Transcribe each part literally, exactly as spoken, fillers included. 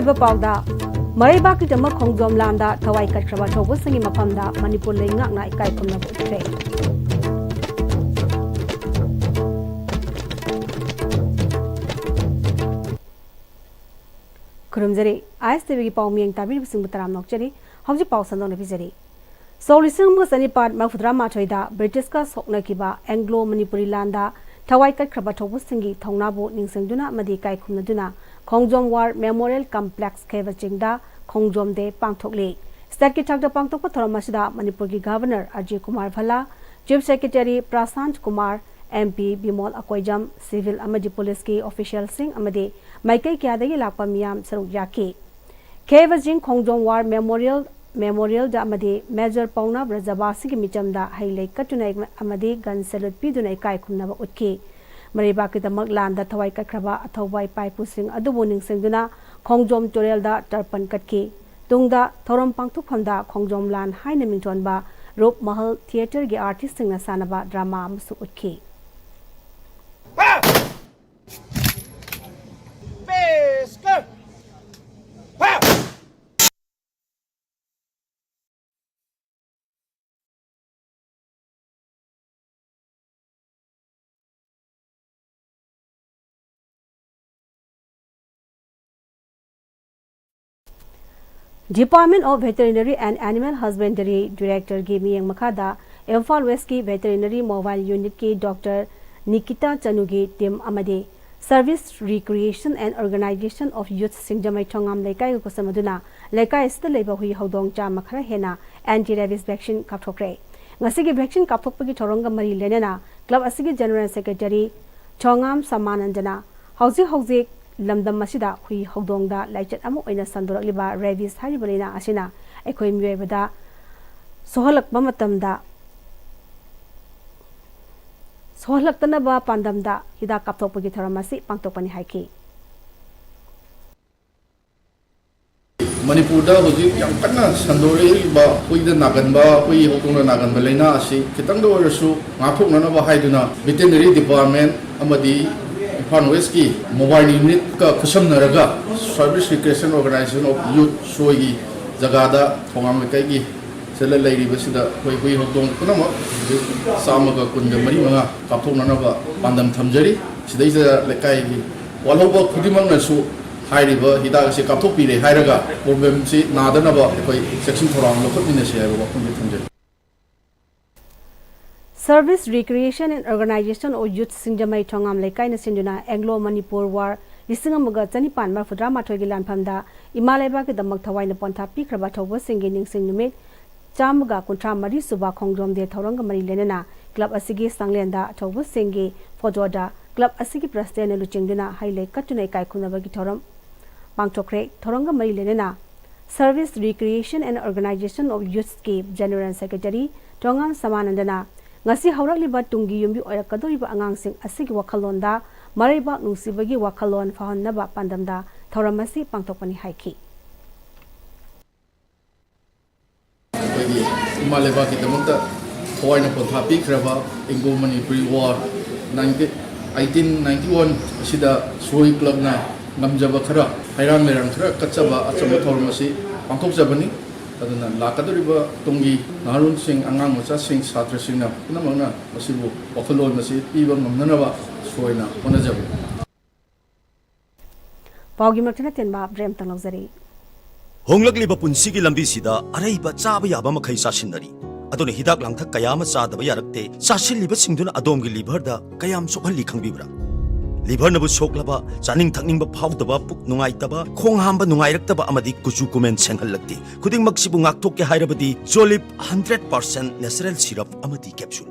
ꯄꯥꯎꯗ, ꯃꯔꯩꯕꯥꯛꯀꯤꯗꯃꯛ ꯈꯣꯡꯖꯣꯝ ꯂꯥꯟꯗ ꯊꯋꯥꯏ ꯀꯠꯈ꯭ꯔꯕ ꯑꯊꯧꯕꯁꯤꯡꯒꯤ ꯃꯐꯝꯗ ꯃꯅꯤꯄꯨꯔ ꯂꯩꯉꯥꯛꯅ ꯏꯀꯥꯏ ꯈꯨꯝꯅꯕ ꯎꯠꯈ꯭ꯔꯦ꯫ ꯈꯨꯔꯨꯝꯖꯔꯤ꯫ ꯑꯥꯏ ꯑꯦꯁ ꯇꯤ ꯚꯤꯒꯤ ꯄꯥꯎ ꯃꯤꯠꯌꯦꯡ ꯇꯥꯕꯤꯔꯤꯕꯁꯤꯡꯕꯨ ꯇꯔꯥꯝꯅ ꯑꯣꯛꯆꯔꯤ꯫ ꯍꯧꯖꯤꯛ ꯄꯥꯎ ꯁꯟꯗꯣꯛꯅ ꯄꯤꯖꯔꯤ꯫ ꯁꯣꯛ ꯂꯤꯁꯤꯡ ꯑꯃꯒ ꯆꯅꯤꯄꯥꯟ ꯃꯔꯤꯐꯨꯇꯔꯥ ꯃꯥꯊꯣꯏꯗ ꯕ꯭ꯔꯤꯇꯤꯁꯀ ꯁꯣꯛꯅꯈꯤꯕ ꯑꯦꯡꯒ꯭ꯂꯣ ꯃꯅꯤꯄꯨꯔꯤ ꯂꯥꯟꯗ ꯊꯋꯥꯏ ꯀꯠꯈ꯭ꯔꯕ ꯊꯧꯕꯨꯁꯤꯡꯒꯤ ꯊꯧꯅꯥꯕꯨ ꯅꯤꯡꯁꯤꯡꯗꯨꯅ ꯑꯃꯗꯤ ꯏꯀꯥꯏ ꯈꯨꯝꯅꯗꯨꯅ ꯈꯣꯡꯖꯣꯝ ꯋꯥꯔ ꯃꯦꯃꯣꯔꯤꯌꯦꯜ ꯀꯝꯄ꯭ꯂꯦꯛꯁ ꯈꯦꯕ ꯆꯤꯡꯗ ꯈꯣꯡꯖꯣꯝ ꯗꯦ ꯄꯥꯡꯊꯣꯛꯂꯤ꯫ ꯁ꯭ꯇꯦꯠꯀꯤ ꯊꯥꯛꯇ ꯄꯥꯡꯊꯣꯛꯄ ꯊꯧꯔꯝ ꯑꯁꯤꯗ ꯃꯅꯤꯄꯨꯔꯒꯤ governor Ajay Kumar Bhalla, chief secretary Prashant Kumar, M P Bimol Akoijam, civil ꯑꯃꯗꯤ ꯄꯨꯂꯤꯁꯀꯤ ꯑꯣꯐꯤꯁꯤꯌꯦꯜꯁꯤꯡ ꯑꯃꯗꯤ ꯃꯥꯏꯀꯩ ꯀꯌꯥꯗꯒꯤ ꯂꯥꯛꯄ ꯃꯤꯌꯥꯝ ꯁꯔꯨꯛ ꯌꯥꯈꯤ꯫ ꯈꯦꯕ ꯆꯤꯡ ꯈꯣꯡꯖꯣꯝ ꯋꯥꯔ ꯃꯦꯃꯣꯔꯤꯌꯦꯜ, ꯃꯦꯃꯣꯔꯤꯌꯦꯜꯗ ꯑꯃꯗꯤ ꯃꯦꯖꯔ ꯄꯥꯎꯅꯥ ꯕ꯭ꯔꯖꯕꯥꯁꯤꯒꯤ ꯃꯤꯆꯝꯗ ꯍꯩ ꯂꯩ ꯀꯠꯇꯨꯅ ꯑꯃꯗꯤ ꯒꯟ ꯁꯦꯂꯨꯠ ꯄꯤꯗꯨꯅ ꯏꯀꯥꯏ ꯈꯨꯝꯅꯕ ꯎꯠꯈꯤ꯫ ꯃꯔꯩꯕꯥꯛꯀꯤꯗꯃꯛ ꯂꯥꯟꯗ ꯊꯋꯥꯏ ꯀꯠꯈ꯭ꯔꯕ ꯑꯊꯧꯕ ꯏꯄꯥ ꯏꯄꯨꯁꯤꯡ ꯑꯗꯨꯕꯨ ꯅꯤꯡꯁꯤꯡꯗꯨꯅ ꯈꯣꯡꯖꯣꯝ ꯇꯨꯔꯦꯜꯗ ꯇꯔꯄꯟ ꯀꯠꯈꯤ꯫ ꯇꯨꯡꯗ ꯊꯧꯔꯝ ꯄꯥꯡꯊꯣꯛꯐꯝꯗ ꯈꯣꯡꯖꯣꯝ ꯂꯥꯟ ꯍꯥꯏꯅ ꯃꯤꯡꯊꯣꯟꯕ ꯔꯨꯞ ꯃꯍꯜ ꯊꯤꯌꯦꯇꯔꯒꯤ ꯑꯥꯔꯇꯤꯁꯁꯤꯡꯅ ꯁꯥꯟꯅꯕ ꯗ꯭ꯔꯃꯥ ꯑꯃꯁꯨ ꯎꯠꯈꯤ꯫ Department of Veterinary and Animal Husbandry Directorꯒꯤ ꯃꯤꯠꯌꯦꯡ ꯃꯈꯥꯗ ꯏꯝꯐꯥꯜ ꯋꯦꯁꯀꯤ Veterinary Mobile Unitꯀꯤ ꯗꯣꯛꯇꯔ ꯅꯤꯀꯤꯇꯥ ꯆꯅꯨꯒꯤ ꯇꯤꯝ ꯑꯃꯗꯤ Service Recreation and Organization of Youth Singjamei Thongam ꯂꯩꯀꯥꯏꯒ ꯈꯨꯠꯁꯝꯅꯗꯨꯅ ꯂꯩꯀꯥꯏ ꯑꯁꯤꯗ ꯂꯩꯕ ꯍꯨꯏ ꯍꯧꯗꯣꯡ ꯆꯥꯝꯃ ꯈꯔ ꯍꯦꯟꯅ anti rabies vaccine ꯀꯥꯞꯊꯣꯛꯈ꯭ꯔꯦ꯫ ꯉꯁꯤꯒꯤ vaccine ꯀꯥꯞꯊꯣꯛꯄꯒꯤ ꯊꯧꯔꯝꯒ ꯃꯔꯤ ꯂꯩꯅꯅ club ꯑꯁꯤꯒꯤ General Secretary ꯊꯣꯉꯥꯝ ꯁꯃꯥꯅꯟꯗꯅ ꯍꯧꯖꯤꯛ ꯍꯧꯖꯤꯛ ꯂꯝꯗꯝ ꯑꯁꯤꯗ ꯍꯨꯏ ꯍꯧꯗꯣꯡꯗ ꯂꯥꯏꯆꯠ ꯑꯃ ꯑꯣꯏꯅ ꯁꯟꯗꯣꯔꯛꯂꯤꯕ rabies ꯍꯥꯏꯔꯤꯕ ꯂꯥꯏꯅꯥ ꯑꯁꯤꯅ ꯑꯩꯈꯣꯏ ꯃꯤꯑꯣꯏꯕꯗ ꯁꯣꯛꯍꯜꯂꯛꯄ ꯃꯇꯝꯗ, ꯁꯣꯛꯍꯜꯂꯛꯇꯅꯕ ꯄꯥꯟꯗꯝꯗ ꯍꯤꯗꯥꯛ ꯀꯥꯞꯊꯣꯛꯄꯒꯤ ꯊꯧꯔꯝ ꯑꯁꯤ ꯄꯥꯡꯊꯣꯛꯄꯅꯤ ꯍꯥꯏꯈꯤ꯫ ꯃꯅꯤꯄꯨꯔꯗ ꯍꯧꯖꯤꯛ ꯌꯥꯝ ꯀꯟꯅ ꯁꯟꯗꯣꯔꯛꯂꯤꯕ ꯍꯨꯏꯗ ꯅꯥꯒꯟꯕ, ꯍꯨꯏ ꯍꯧꯗꯣꯡꯗ ꯅꯥꯒꯟꯕ ꯂꯥꯏꯅꯥ ꯑꯁꯤ ꯈꯤꯇꯪꯗ ꯑꯣꯏꯔꯁꯨ ꯉꯥꯛꯊꯣꯛꯅꯅꯕ ꯍꯥꯏꯗꯨꯅ Veterinary Department ꯑꯃꯗꯤ ꯏꯝꯐꯥꯜ ꯋꯦꯁꯀꯤ ꯃꯣꯕꯥꯏꯜ ꯌꯨꯅꯤꯠꯀ ꯈꯨꯠꯁꯝꯅꯔꯒ Service Recreation Organization of Youth, ꯁꯣꯏꯒꯤ ꯖꯒꯥꯗ ꯊꯣꯉꯥꯝ ꯂꯩꯀꯥꯏꯒꯤ ꯁꯤꯗ ꯂꯩꯔꯤꯕꯁꯤꯗ ꯑꯩꯈꯣꯏ ꯍꯨꯏ ꯍꯧꯗꯣꯡ ꯄꯨꯝꯅꯃꯛ ꯍꯧꯖꯤꯛ ꯆꯥꯝꯃꯒ ꯀꯨꯟꯒ ꯃꯔꯤ ꯃꯉꯥ ꯀꯥꯞꯊꯣꯛꯅꯅꯕ ꯄꯥꯟꯗꯝ ꯊꯝꯖꯔꯤ꯫ ꯁꯤꯗꯩꯁꯤꯗ ꯂꯩꯀꯥꯏꯒꯤ ꯋꯥꯜꯍꯧꯕ ꯈꯨꯗꯤꯡꯃꯛꯅꯁꯨ ꯍꯥꯏꯔꯤꯕ ꯍꯤꯗꯥꯛ ꯑꯁꯤ ꯀꯥꯞꯊꯣꯛꯄꯤꯔꯦ ꯍꯥꯏꯔꯒ ꯄ꯭ꯔꯣꯕ꯭ꯂꯦꯝꯁꯤ ꯅꯥꯗꯅꯕ ꯑꯩꯈꯣꯏ ꯆꯦꯛꯁꯤꯟ ꯊꯧꯔꯥꯡ ꯂꯧꯈꯠꯃꯤꯟꯅꯁꯤ ꯍꯥꯏꯕ ꯋꯥꯐꯝꯁꯤ ꯊꯝꯖꯔꯤ꯫ Service Recreation and Organization of Youth Singjamei ꯊꯣꯉꯥꯝ ꯂꯩꯀꯥꯏꯅ ꯁꯤꯟꯗꯨꯅ ꯑꯦꯡꯒ꯭ꯂꯣ ꯃꯅꯤꯄꯨꯔ ꯋꯥꯔ ꯂꯤꯁꯤꯡ ꯑꯃꯒ ꯆꯅꯤꯄꯥꯟ ꯃꯔꯐꯨꯇꯔꯥ ꯃꯥꯊꯣꯏꯒꯤ ꯂꯥꯟꯐꯝꯗ ꯏꯃꯥ ꯂꯩꯕꯥꯛꯀꯤꯗꯃꯛ ꯊꯋꯥꯏꯅ ꯄꯣꯟꯊꯥ ꯄꯤꯈ꯭ꯔꯕ ꯑꯊꯧꯕꯁꯤꯡꯒꯤ ꯅꯤꯡꯁꯤꯡ ꯅꯨꯃꯤꯠ ꯆꯥꯝꯃꯒ ꯀꯨꯟꯊ꯭ꯔꯥ ꯃꯔꯤ ꯁꯨꯕ ꯈꯣꯡꯖꯣꯝ ꯗꯦ ꯊꯧꯔꯝꯒ ꯃꯔꯤ ꯂꯩꯅꯅ ꯀ꯭ꯂꯕ ꯑꯁꯤꯒꯤ ꯆꯥꯡꯂꯦꯟꯗ ꯑꯊꯧꯕꯁꯤꯡꯒꯤ ꯐꯣꯇꯣꯗ ꯀ꯭ꯂꯕ ꯑꯁꯤꯒꯤ ꯄ꯭ꯔꯁꯤꯗꯦꯟꯅ ꯂꯨꯆꯤꯡꯗꯨꯅ ꯍꯩ ꯂꯩ ꯀꯠꯇꯨꯅ ꯏꯀꯥꯏ ꯈꯨꯝꯅꯕꯒꯤ ꯊꯧꯔꯝ ꯄꯥꯡꯊꯣꯛꯈ꯭ꯔꯦ꯫ ꯊꯧꯔꯝꯒ ꯃꯔꯤ ꯂꯩꯅꯅ Service Recreation and Organization of Youthꯀꯤ General Secretary ꯊꯣꯉꯥꯝ ꯁꯃꯥꯅꯟꯗꯅ ꯉꯁꯤ ꯍꯧꯔꯛꯂꯤꯕ ꯇꯨꯡꯒꯤ ꯌꯨꯝꯕꯤ ꯑꯣꯏꯔꯛꯀꯗꯧꯔꯤꯕ ꯑꯉꯥꯡꯁꯤꯡ ꯑꯁꯤꯒꯤ ꯋꯥꯈꯜꯂꯣꯟꯗ ꯃꯔꯩꯕꯥꯛ ꯅꯨꯡꯁꯤꯕꯒꯤ ꯋꯥꯈꯜꯂꯣꯟ ꯐꯥꯎꯍꯟꯅꯕ ꯄꯥꯟꯗꯝꯗ ꯊꯧꯔꯝ ꯑꯁꯤ ꯄꯥꯡꯊꯣꯛꯄꯅꯤ ꯍꯥꯏꯈꯤ꯫ ꯑꯩꯈꯣꯏꯒꯤ ꯏꯃꯥ ꯂꯩꯕꯥꯛꯀꯤꯗꯃꯛꯇ ꯊꯋꯥꯏꯅ ꯄꯣꯟꯊꯥ ꯄꯤꯈ꯭ꯔꯕ Anglo Manipuri war nineteen, eighteen ninety one ꯑꯁꯤꯗ ꯁꯣꯏ ꯀ꯭ꯂꯕꯅ ꯉꯝꯖꯕ ꯈꯔ, ꯍꯩꯔꯥꯡ ꯂꯩꯔꯥꯡ ꯈꯔ ꯀꯠꯆꯕ ꯑꯆꯝꯕ ꯊꯧꯔꯝ ꯑꯁꯤ ꯄꯥꯡꯊꯣꯛꯆꯕꯅꯤ꯫ ꯑꯗꯨꯅ ꯂꯥꯛꯀꯗꯧꯔꯤꯕ ꯇꯨꯡꯒꯤ ꯅꯍꯥꯔꯣꯜꯁꯤꯡ, ꯑꯉꯥꯡ ꯃꯆꯥꯁꯤꯡ, ꯁꯥꯇ꯭ꯔꯁꯤꯡꯅ ꯄꯨꯝꯅꯃꯛꯅ ꯃꯁꯤꯕꯨ ꯋꯥꯈꯜꯂꯣꯟ ꯑꯁꯤ ꯄꯤꯕ ꯉꯝꯅꯅꯕ ꯁꯣꯏꯅ ꯍꯣꯠꯅꯖꯕꯅꯤ꯫ ꯄꯥꯎꯒꯤ ꯃꯔꯛꯇ ꯇꯦꯟꯕ ꯕ꯭ꯔꯦꯛ ꯑꯃꯇꯪ ꯂꯧꯖꯔꯤ꯫ ꯍꯣꯡꯂꯛꯂꯤꯕ ꯄꯨꯟꯁꯤꯒꯤ ꯂꯝꯕꯤꯁꯤꯗ ꯑꯔꯩꯕ ꯆꯥꯕ ꯌꯥꯕ ꯃꯈꯩ ꯆꯥꯁꯤꯟꯅꯔꯤ꯫ ꯑꯗꯨꯅ ꯍꯤꯗꯥꯛ ꯂꯥꯡꯊꯛ ꯀꯌꯥ ꯑꯃ ꯆꯥꯗꯕ ꯌꯥꯔꯛꯇꯦ꯫ ꯆꯥꯁꯤꯜꯂꯤꯕꯁꯤꯡꯗꯨꯅ ꯑꯗꯣꯝꯒꯤ ꯂꯤꯚꯔꯗ ꯀꯌꯥꯝ ꯁꯣꯛꯍꯜꯂꯤ ꯈꯪꯕꯤꯕ꯭ꯔꯥ? ꯂꯤꯚꯔꯅꯕꯨ ꯁꯣꯛꯂꯕ, ꯆꯥꯅꯤꯡ ꯊꯛꯅꯤꯡꯕ ꯐꯥꯎꯗꯕ, ꯄꯨꯛ ꯅꯨꯡꯉꯥꯏꯇꯕ, ꯈꯣꯡ ꯍꯥꯝꯕ ꯅꯨꯡꯉꯥꯏꯔꯛꯇꯕ ꯑꯃꯗꯤ ꯀꯨꯆꯨ ꯀꯨꯃꯦꯟ ꯁꯦꯡꯍꯜꯂꯛꯇꯦ꯫ ꯈꯨꯗꯤꯡꯃꯛꯁꯤꯕꯨ ꯉꯥꯛꯊꯣꯛꯀꯦ ꯍꯥꯏꯔꯕꯗꯤ Jolib hundred percent natural syrup ꯑꯃꯗꯤ capsule꯫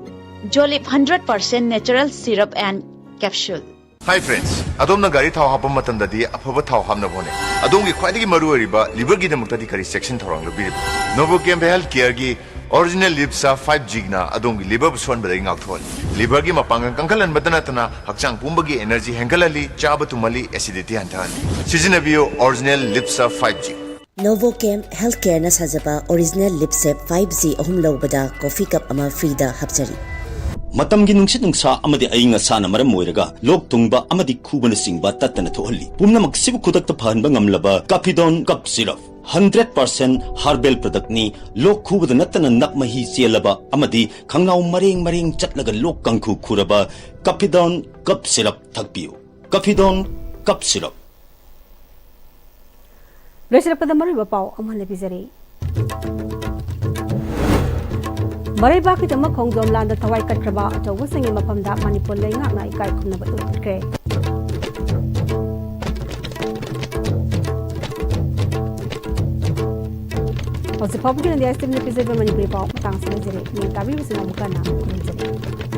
Jolib hundred percent natural syrup and capsule꯫ Hi friends, ꯑꯗꯣꯝꯅ ꯒꯥꯔꯤ ꯊꯥꯎ ꯍꯥꯞꯄ ꯃꯇꯝꯗꯗꯤ ꯑꯐꯕ ꯊꯥꯎ ꯍꯥꯞꯅꯕ ꯍꯣꯠꯅꯩ꯫ ꯑꯗꯣꯝꯒꯤ ꯈ꯭ꯋꯥꯏꯗꯒꯤ ꯃꯔꯨ ꯑꯣꯏꯔꯤꯕ ꯂꯤꯚꯔꯒꯤꯗꯃꯛꯇꯗꯤ ꯀꯔꯤ ꯆꯦꯛꯁꯤꯟ ꯊꯧꯔꯥꯡ ꯂꯧꯕꯤꯔꯤꯕ? Novochem Health Careꯒꯤ Original Lipsa five Gꯅ ꯑꯗꯣꯝꯒꯤ ꯂꯤꯚꯔꯕꯨ ꯁꯣꯟꯕꯗꯒꯤ ꯉꯥꯛꯊꯣꯛꯍꯜꯂꯤ꯫ ꯂꯤꯚꯔꯒꯤ ꯃꯄꯥꯡꯒꯜ ꯀꯟꯈꯠꯍꯟꯕꯇ ꯅꯠꯇꯅ ꯍꯛꯆꯥꯡ ꯄꯨꯝꯕꯒꯤ energy ꯍꯦꯟꯒꯠꯍꯜꯂꯤ, ꯆꯥꯕ ꯇꯨꯝꯍꯜꯂꯤ, acidity ꯍꯟꯊꯍꯜꯂꯤ꯫ ꯁꯤꯖꯤꯟꯅꯕꯤꯌꯨ Original Lipsa five G꯫ Novochem Health Careꯅ ꯁꯥꯖꯕ Original Lipsa five G ꯑꯍꯨꯝ ꯂꯧꯕꯗ coffee cup ꯑꯃ freeꯗ ꯍꯥꯞꯆꯔꯤ꯫ ꯃꯇꯝꯒꯤ ꯅꯨꯡꯁꯤꯠ ꯅꯨꯡꯁꯥ ꯑꯃꯗꯤ ꯑꯏꯪ ꯑꯁꯥꯅ ꯃꯔꯝ ꯑꯣꯏꯔꯒ ꯂꯣꯛ ꯊꯨꯡꯕ ꯑꯃꯗꯤ ꯈꯨꯕꯅꯆꯤꯡꯕ ꯇꯠꯇꯅ ꯊꯣꯛꯍꯜꯂꯤ꯫ ꯄꯨꯝꯅꯃꯛꯁꯤꯕꯨ ꯈꯨꯗꯛꯇ ꯐꯍꯟꯕ ꯉꯝꯂꯕ ꯀꯥꯐꯤꯗꯣꯟ ꯀꯞ ꯁꯤꯔꯞ, ꯍꯟꯗ꯭ꯔꯦꯠ ꯄꯥꯔꯁꯦꯟ ꯍꯥꯔꯕꯦꯜ ꯄ꯭ꯔꯗꯛꯅꯤ꯫ ꯂꯣꯛ ꯈꯨꯕꯗ ꯅꯠꯇꯅ ꯅꯞ ꯃꯍꯤ ꯆꯦꯜꯂꯕ ꯑꯃꯗꯤ ꯈꯪꯅꯥꯎ ꯃꯔꯦꯡ ꯃꯔꯦꯡ ꯆꯠꯂꯒ ꯂꯣꯛ ꯀꯥꯡꯈꯨ ꯈꯨꯔꯕ ꯀꯥꯐꯤꯗꯣꯟ ꯀꯞ ꯁꯤꯔꯞ ꯊꯛꯄꯤꯌꯨ꯫ ꯀꯥꯐꯤꯗꯣꯟ ꯀꯞ ꯁꯤꯔꯞ꯫ ꯂꯣꯏꯁꯤꯜꯂꯛꯄꯗ ꯃꯔꯨꯑꯣꯏꯕ ꯄꯥꯎ ꯑꯃ ꯍꯟꯅ ꯄꯤꯖꯔꯤ꯫ ꯃꯔꯩꯕꯥꯛꯀꯤꯗꯃꯛ ꯈꯣꯡꯖꯣꯝ ꯂꯥꯟꯗ ꯊꯋꯥꯏ ꯀꯠꯈ꯭ꯔꯕ ꯑꯆꯧꯕꯁꯤꯡꯒꯤ ꯃꯐꯝꯗ ꯃꯅꯤꯄꯨꯔ ꯂꯩꯉꯥꯛꯅ ꯏꯀꯥꯏ ꯈꯨꯝꯅꯕ ꯎꯠꯈ꯭ꯔꯦ꯫ ꯍꯧꯖꯤꯛ ꯐꯥꯎꯕꯒꯤ ꯑꯣꯏꯅꯗꯤ ꯑꯦꯁ ꯇꯤ ꯚꯤꯅ ꯄꯤꯖꯔꯤꯕ ꯃꯅꯤꯄꯨꯔꯤ ꯄꯥꯎ ꯃꯇꯥꯡ ꯑꯁꯤꯗ ꯂꯣꯏꯖꯔꯦ꯫ ꯃꯤꯌꯥꯝ ꯇꯥꯕꯤꯔꯤꯕꯁꯤꯡ ꯑꯃꯨꯛꯀ ꯍꯟꯅ ꯈꯨꯔꯨꯝꯖꯔꯤ꯫